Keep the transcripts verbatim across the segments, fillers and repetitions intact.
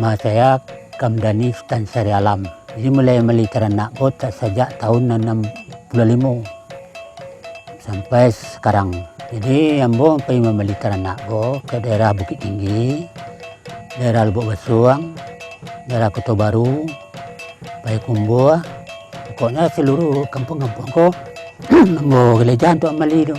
Ah, saya Kamdani Sutan Sari Alam. Jadi, mulai mali taranak ko tak sajak tahun anam puluah limo sampai sekarang. Jadi, ambo pai mambali taranak ko ke daerah Bukittinggi, daerah Lubuak Basuang, daerah Koto Baru, Payakumbuah, pokoknyo saluruah kampuang-kampuang ko ambo galeja untuak mambali tu.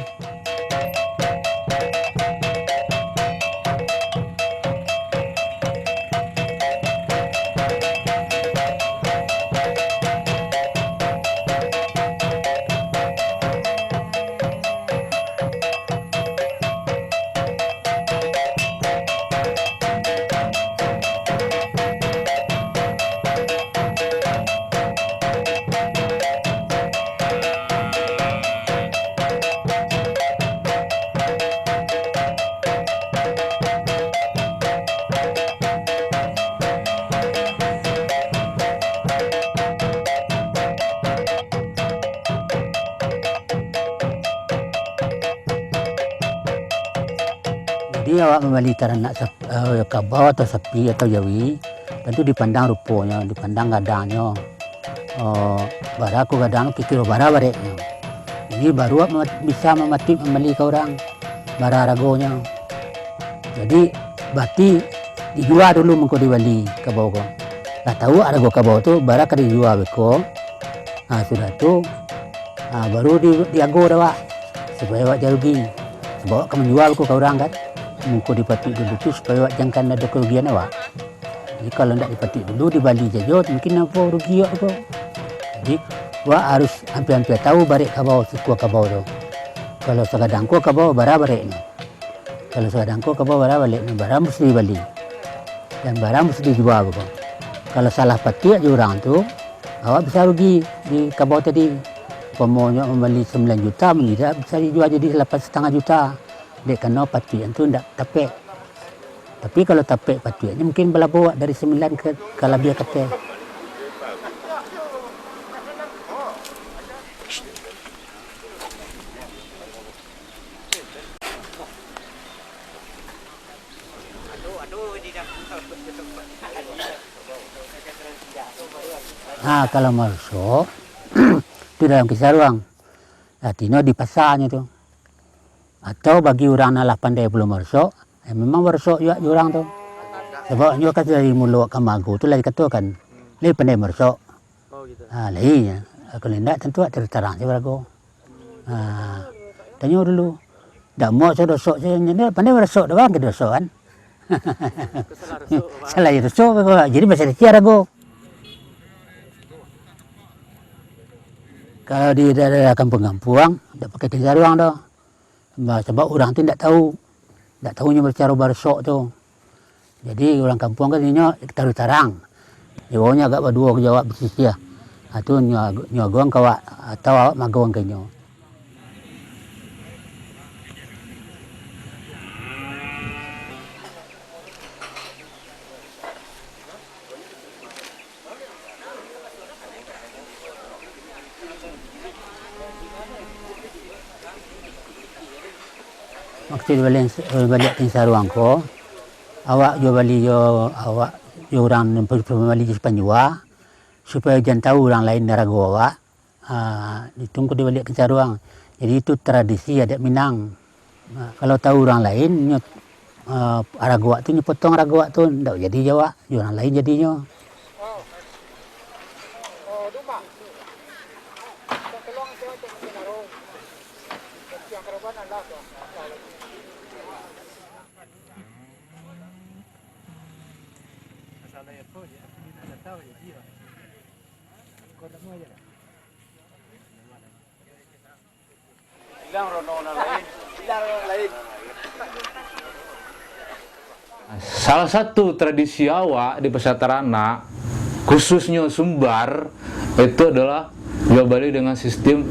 Jadi, awak mambali taranak sap-, eh, kabau atau sapi atau jawi, tantu dipandang ruponyo, dipandang gadangnyo. Oh, bara ko gadang, kiro-kiro bara bareknyo. Jadi, baru awak ma-, bisa mamatuik mambali ka urang, bara aragonyo. Jadi, barati dijua dulu mangko dibali kabau ko. Lah tahu arago kabau tu, bara ka dijua beko. Ha, sudah tu, ha, baru di, diago dek awak, supayo awak jan rugi. Sabab awak ka manjua beko ka urang kan. Mangko dipatuik dulu tu, supayo awak jan kan ado karugian awak. Jadi, kalau ndak dipatuik dulu, dibali sajo, mungkin apo rugi awak ko. Jadi, awak harus ampia-ampia tahu barek kabau, sikua kabau tu. Kalau sagadang ko kabau, bara bareknyo. Kalau sagadang ko kabau, bara bareknyo, bara musti dibali. Dan bara musti dijua ko. Kalau salah patuik jo urang tu, awak bisa rugi di kabau tadi. Umpamonyo mambali sambilan juta, manyidak bisa dijua jadi lapan satangah juta. Dek karano patuik tu ndak tapek. Tapi kalau tapek patuiknyo, mungkin balabo dari sambilan ka, ka labiah ka ateh. Nah, kalau marosok, tu dalam kisaruang. Artinyo di pasanyo tu. Atau bagi urang nan lah pandai pulo marosok, eh, memang marosok juo jo urang tu. Sabab nyo kan dari mulo ka mago tu lah dikatokan, "Lai pandai marosok." Oh, gitu. Ha, lai. Kalau indak, tantu taruih tarang sajo barago. Ha, tanyo dulu. Ndak muak sajo dosok sajo, ndak pandai marosok doh, kan, dosok kan. Salah rosok, Pak. Salah rosok, jadi basadiah arago. Kalau di daerah kampuang-kampuang, ndak pakai kisaruang doh. Ba-, sabab urang tu ndak tahu, ndak tahu nyo bacaro barosok tu. Jadi, urang kampuang kan inyo taruih tarang. Iwonyo agak baduo ka awak basisiah. Ha, tu nyo ag-, nyo agoang ka awak, atau awak maagoang ka inyo. Maksud baliak, baliak kisaruang ko, awak jo bali jo, awak jo urang nan pa-, pambali jo panjua, supayo jan tahu urang lain arago awak. Ha, itu mangko dibaliak kisaruang. Jadi, itu tradisi adat Minang. Ha, kalau tahu urang lain, nyo, ha, arago awak tu, nyo potong arago awak tu, ndak jadi jo awak, jo urang lain jadinyo. Salah satu tradisi awak di Pasar Taranak, khususnyo Sumbar, itu adalah jual bali dengan sistem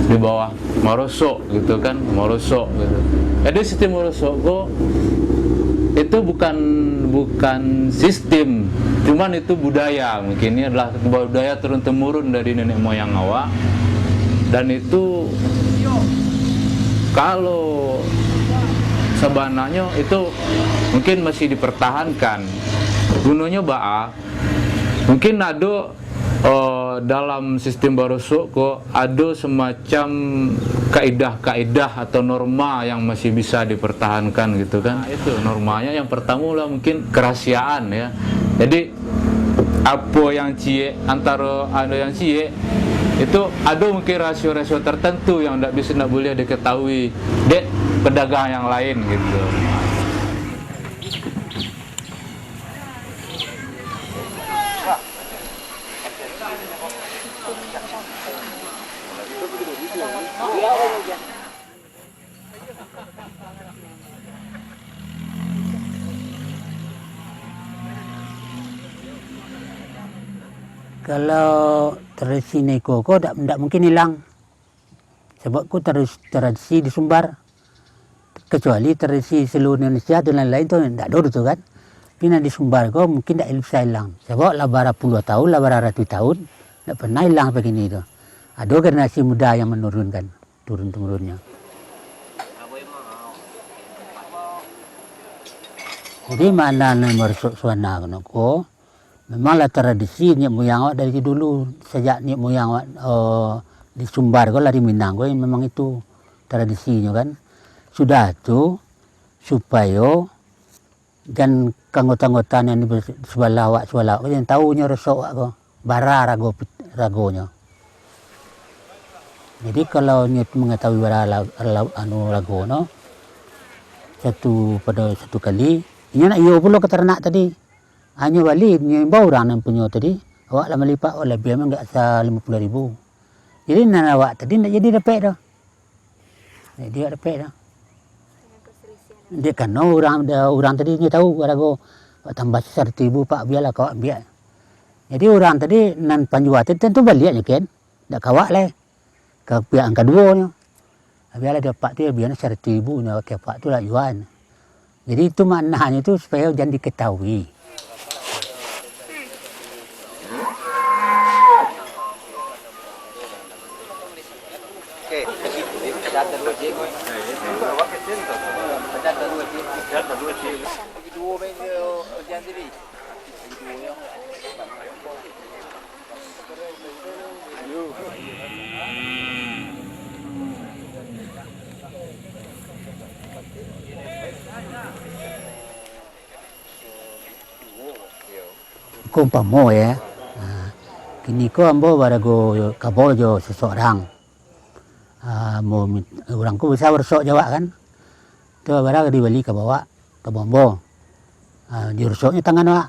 di bawah, marosok gitu kan, marosok gitu. Jadi sistem marosok ko itu bukan, bukan sistem, cuman itu budaya, mungkin ini adalah budaya turun temurun dari nenek moyang awak, dan itu kalau sabananyo itu mungkin masih dipertahankan. Gunonyo baa? Mungkin ado, eh, dalam sistem barosok ko ado semacam kaedah-kaedah atau norma yang masih bisa dipertahankan gitu kan. Nah, itu normanya yang pertama lah mungkin kerahasiaan ya. Jadi apo yang ciek, antaro anu yang ciek itu ado mungkin rasio-rasio tertentu yang ndak bisa, ndak boleh diketahui dek pedagang yang lain gitu. Kalau tradisi niko ko dak, dak mungkin ilang. Sabab ko tradis-, tradisi di Sumbar. Kecuali tradisi seluruh Indonesia tu lain-lain tu ndak ado tu kan. Tapi nan di Sumbar ko mungkin ndak bisa ilang. Sabab lah bara puluah tahun, lah bara ratuih tahun, ndak pernah ilang sampai kini tu. Ado generasi muda yang menurunkan, turun-temurunnya. Jadi makna nan barosok suana ko, memanglah tradisi niek moyang awak dari dulu. Sajak niek moyang awak, eh, di Sumbar ko lah, di Minang ko, memang itu tradisinyo kan. Sudah tu, supayo jan anggota-anggota nan di sabalah awak, sabalah awak ko jan tahu nyo rosok awak ko, bara rago pit-, ragonyo. Jadi kalau nyo mangatahui bara la-, la-, anu, ragonyo, satu, pado satu kali, inyo nak iyo pulo ka taranak tadi. Hanyo bali, nyo imbau urang nan punyo tadi, awak lah malipat, awak lah bia mah agak sa limo puluah ribu. Jadi nan awak tadi ndak jadi dapek doh. Ndak jadi awak dapek doh. Dek karano urang, urang tadi nyo tahu harago, awak tambah saratuih ribu, Pak, bialah ka awak ambiak. Jadi urang tadi nan panjua tadi tantu baliak nyo kan, ndak ka awak lai. Ka pihak nan kaduonyo. Bialah dek apak tu, yo, bialah saratuih ribu nyo, ka apak tu lah jual. Jadi itu maknanyo tu supayo jan diketahui. Ko umpamo, ya, nah, kini ko ambo barago kabau jo sasurang. Ah, ambo min-, urang ko bisa barosok jo awak kan. Tu bara dibali kabau awak, kabau ambo. Ah, dirosoknyo tangan awak.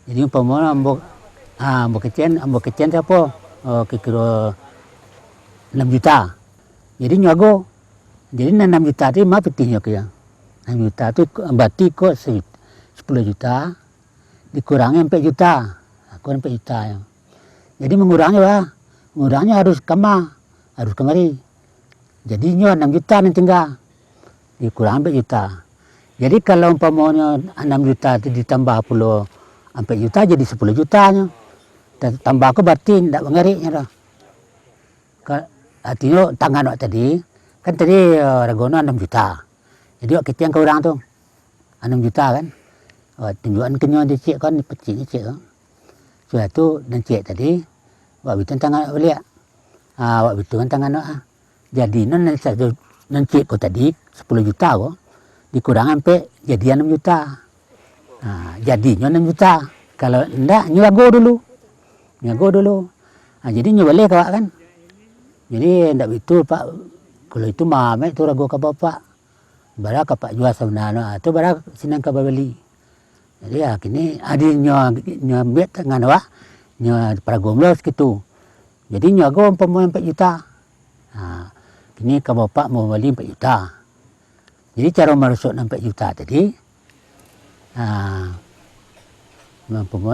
Jadi umpamo ambo, ah, ambo kecekan, ambo kecekan sapo? Oh, kiro-kiro anam juta. Jadi nyo ago. Jadi nan anam juta tu ma pitihnyo ko yo? Anam juta tu ko, barati ko se-, sapuluah juta, dikurangi ampek juta. Ko ampek juta yo. Jadi mangurangnyo, bah, mangurangnyo harus kama, harus kamari. Jadi nyo anam juta nan tingga, dikurang ampek juta. Jadi kalau umpamonyo anam juta tu ditambah pulo ampek juta, jadi sapuluah juta nyo. Ta-, tambah ko barati ndak bangareknyo doh. Ka-, artinyo tangan awak tadi, kan tadi, eh, ragonyo anam juta. Jadi awak kecekan ka urang tu, anam juta kan. Awak tunjuakan ka nyo, dicek kan, dipecik dicek kan. Sudah tu nan ciek tadi, awak bituan tangan awak baliak. Ah, awak bituan tangan awak, ah. Jadi nan, nan satu, nan ciek ko tadi, sapuluah juta ko, dikurang ampek, jadi anam juta. Ah, jadinyo anam juta. Kalau ndak, nyo ago dulu. Nyo ago dulu. Ah, jadi nyo baleh ka awak kan. Jadi ndak bitu, Pak. Kalau itu mamek tu rago ka bapak. Bara ka apak jua sabananyo, ah, tu bara sinan ka babali. Jadi, ah, kini adi nyo, nyo ambiak tangan awak, nyo parago mulo sakitu. Jadi nyo ago umpamo ampek juta. Ha, kini ka bapak mambali ampek juta. Jadi caro marosok nan ampek juta tadi, ha, umpamo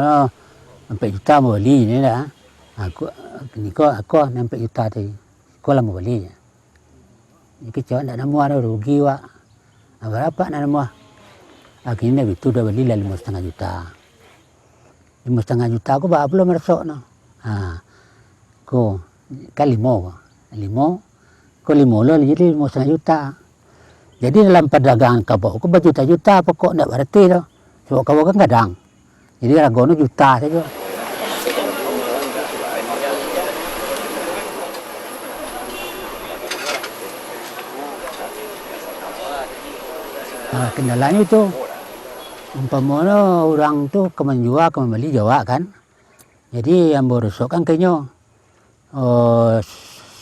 ampek juta mambali ni lah. Ha, ko, kini ko, ko nan ampek juta tadi. Ko lah mambali. Kecek awak ndak namuah doh, rugi awak. Ah, bara apak nan namuah? Ah, kini ndak bitu, dah bali lah limo satangah juta. Limo satangah juta ko bara pulo marosoknyo? Ha, ko, kan limo ko. Limo, ko limo lo jadi limo satangah juta. Jadi dalam padagangan kabau ko bajuta-juta pokok ndak barati doh. Sabab kabau kan gadang. Jadi, ragonyo juta sajo. Nah, kandalanyo tu, umpamonyo urang tu ka manjua, ka mambali jo awak kan. Jadi, ambo rosokkan ka inyo, eh,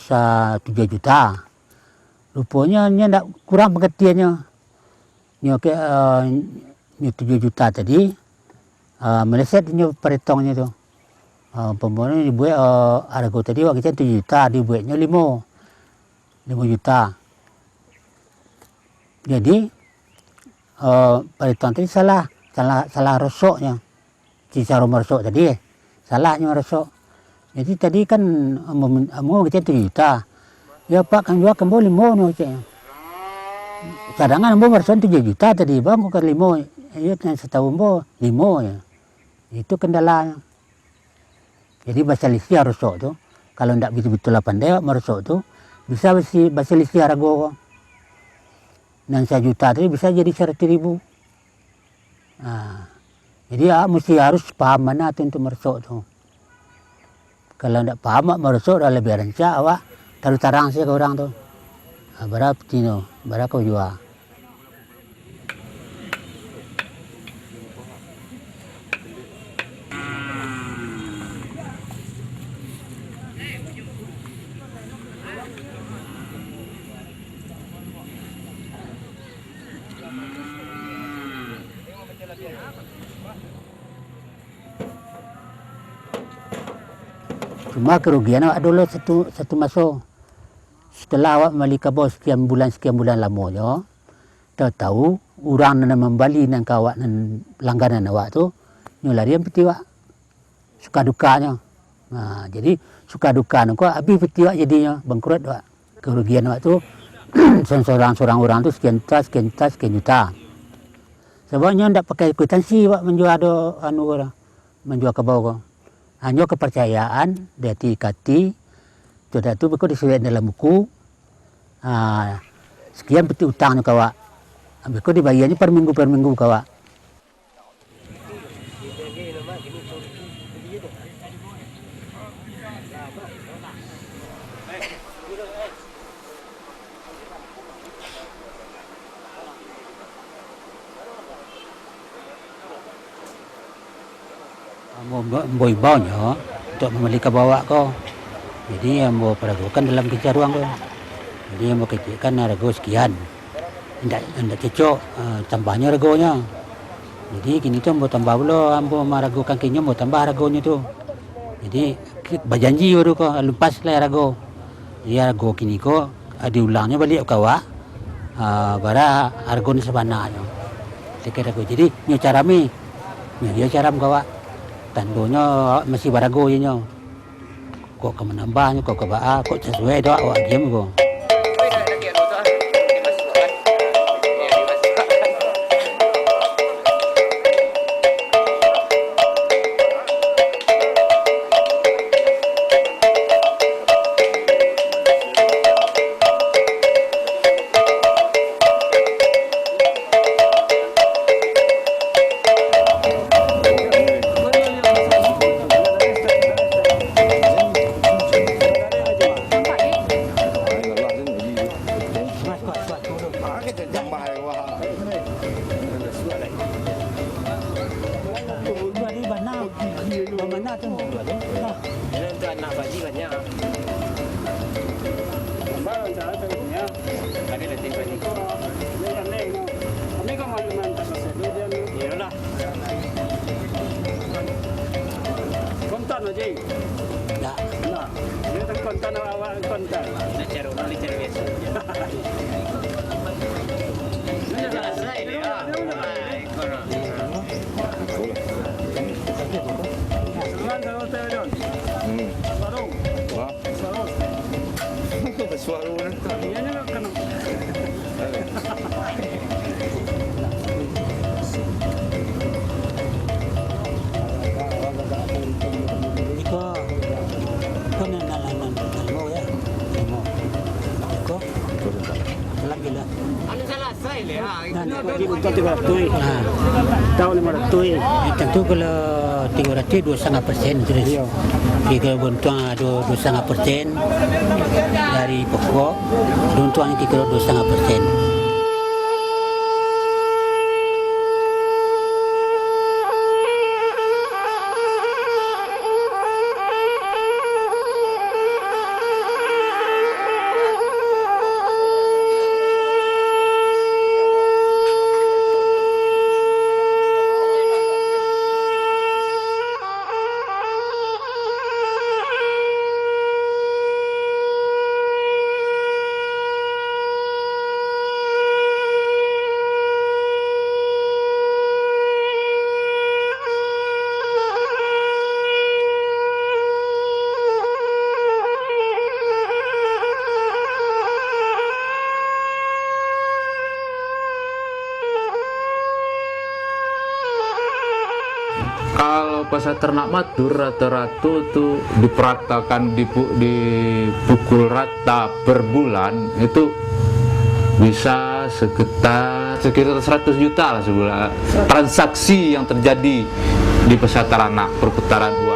sa-, tujuah juta. Ruponyo inyo ndak kurang pangatiannyo. Nyo ke, eh, nyo tujuah juta tadi, eh, meleset inyo paretongnyo tu. Eh, umpamonyo dibuek, eh, arago tadi awak kecek tujuah juta, dibueknyo limo, limo juta. Jadi, eh, paretong tadi salah, salah, salah rosoknyo. Si caro marosok tadi, eh, salahnyo marosok. Jadi tadi kan ambo min-, ambo kecek tujuah juta. "Ya, Pak, kan jua kan ambo limo nyo," keceknyo. Sadangan ambo marosok tujuah juta tadi, bang, bukan limo. Iyo, nan satahu ambo, limo nyo. Itu kandalanyo. Jadi basalisiah rosok tu. Kalau ndak batul-batul lah pandai awak marosok tu, bisa basi-, basalisiah arago ko. Nan sajuta tadi bisa jadi saratuih ribu. Nah, jadi awak musti harus paham bana tu untuak marosok tu. Kalau ndak paham awak marosok, dah labiah rancak awak taruih tarang sajo ka urang tu. Nah, bara pitino, bara kau jua. Cuma karugian awak ado lo satu, satu maso. Setelah awak mambali kabau sekian bulan, sekian bulan lamonyo, tahu-tahu urang nan mambali nan ka awak, nan langganan awak tu, nyo larian piti awak. Suka dukanyo. Nah, jadi suka duka nyo ko abih piti awak jadinyo, bangkrut awak. Karugian awak tu, sorang-sorang urang tu sekian juta, sekian juta, sekian juta. Sababnyo ndak pakai kwitansi awak manjua do, anu ko, manjua kabau ko. Hanyo kaparcayaan di ati ka ati, sudah tu beko disuratkan dalam buku, ah, sekian piti utangnyo ka awak. Beko dibayarnyo per minggu, per minggu ka awak. Ambo, ambo, ambo imbau nyo untuak mambali kabau awak ko. Jadi, ambo paragokan dalam kincaruang ko. Jadi, ambo kecekkan arago sakian. Indak, indak cocok, eh, tambahnyo aragonyo. Jadi, kini tu ambo tambah pulo, ambo maragokan ka inyo, ambo tambah aragonyo tu. Jadi, ki-, bajanji baru ko, alun pas lai arago. Jadi, arago kini ko, ah, diulangnyo baliak ka awak, ah, bara arago nan sabananyo. Tiket arago. Jadi, nyo caram ni, nyo, nyo caram ka awak. Tandonyo awak masih barago je nyo. Kok ka manambahnyo, kok ka baa, kok sasuai dek awak agiah ko. Jadi bana, bana tu. Nah. Ini untuk anak baji banyak. Gambar macam apa punya? Ada letih banyak. Ini kan ni, no. Kami kan malu main tak pasal dia, dia ni. Iyalah. Kontan aja. Dah. Nah, dia tak kontan awak-awak kontan. Nak cari orang, dia cari biasa. Ini dah selesai dia. Hai, korang. Hmm. Wah. Suara orang. Iya, iya, kena. Iko, iko nan nalanan limo ya. Limo. Iko. Lagi lah. Anu salah, saya le, ha, itu. Nah, nah. Jadi untuang tigo ratuih. Ha. Tahu lima ratuih. Ya, tentu kalau tigo ratuih, dua setengah persen terus. Iya. Jadi kalau untuang ado dua setengah persen dari pokok, untuang kiro dua setengah persen. Kalau pasar ternak mah tu rata-rata tu diperatakan, dipu-, dipukul rata per bulan itu bisa sekitar, sekitar seratus juta lah sebulan, transaksi yang terjadi di pasar ternak, perputaran uang.